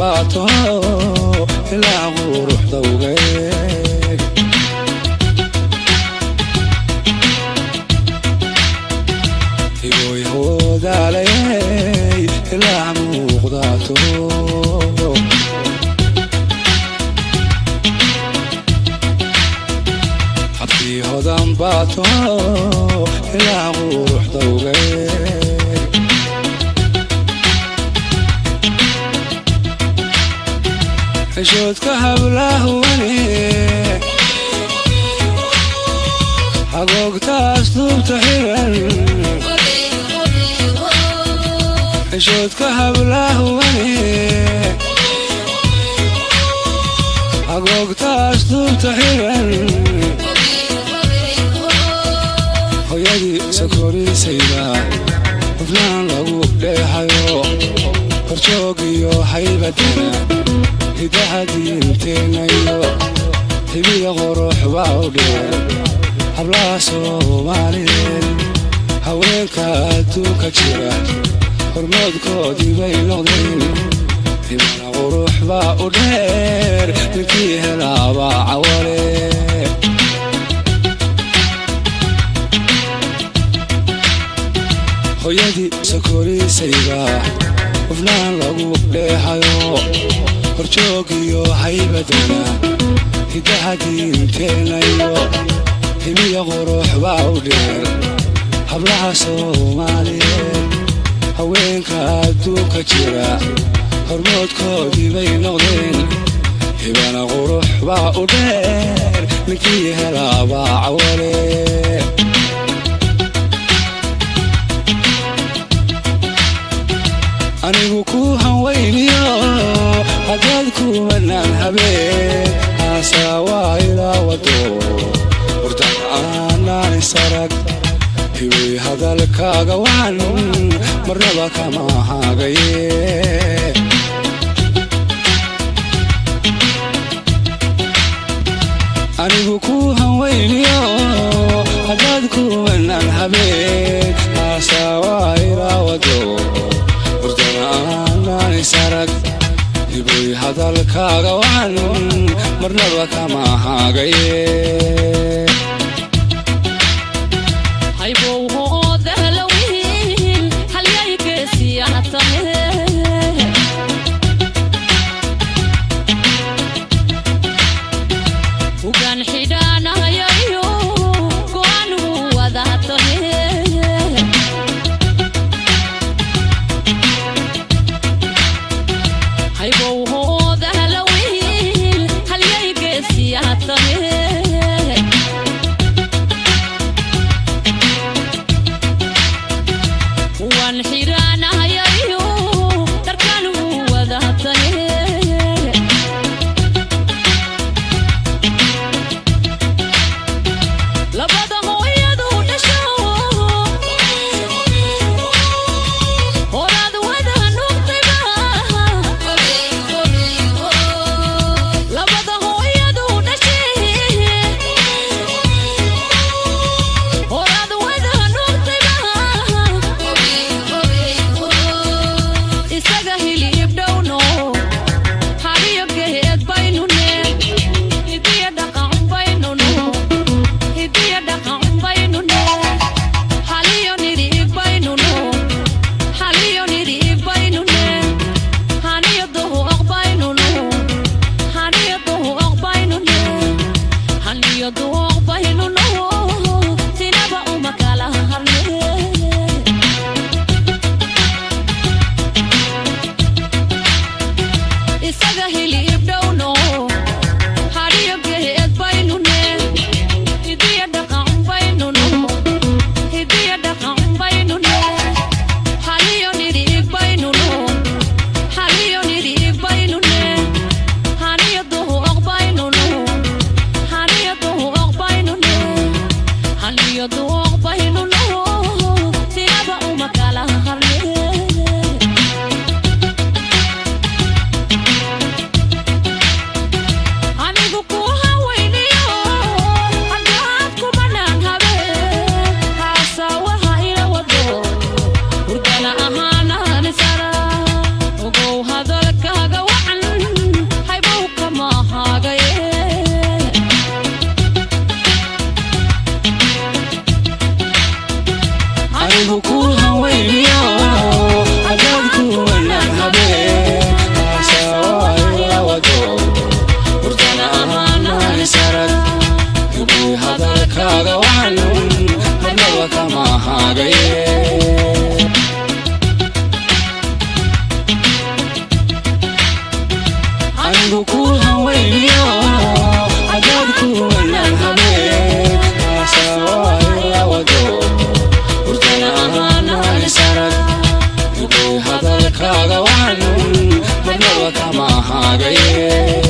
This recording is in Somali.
baato ilaa quruxda ugeeg. Hiboy hoodaalayey ilaa muuqdaato. Habkii hodan baato ilaa quruxda ugeeg. Xishoodka hablahuwane hagoogtaas duubta xiran. Xishoodka hablahuwane hagoogtaas duubta xiran. Hooyadii sokorisayba hufnaan lagu dheehayo, horjoog iyo haybadana hidaha diinteennayo hibiya qurux baa u dheer hablaha Soomaaliyeed. Haweenka adduunka jira hormoodkoodii bay noqdeen. Hibana qurux baa u dheer, ninkii helaabaa cawale. Hooyadii sokorisayba hufnaan lagu dheehayo, horjoog iyo haybadana hidaha diinteennayo hibiya qurux baa u dheer hablaha Soomaaliyeed. Haweenka adduunka jira hormoodkoodii bay noqdeen. Hibana qurux baa u dheer, ninkii helaabaa cawale. Anigu ku hanweyniyo haddaad kumanaan habeen haasaa waa ilaa wado hurdan aanaan isarag. Hiway hadalkaaga wacan marnaba kama hagaye. Anigu ku hanweyniyo haddaad kumanaan habeen haasaa waa ilaa wado hurdana aanaan isarag. Hiboy hadalkaaga wacan marnaba kama hagaye. Waan xidhaanahayayo. Jacaylkaaga waxan marnaba kama hagaye.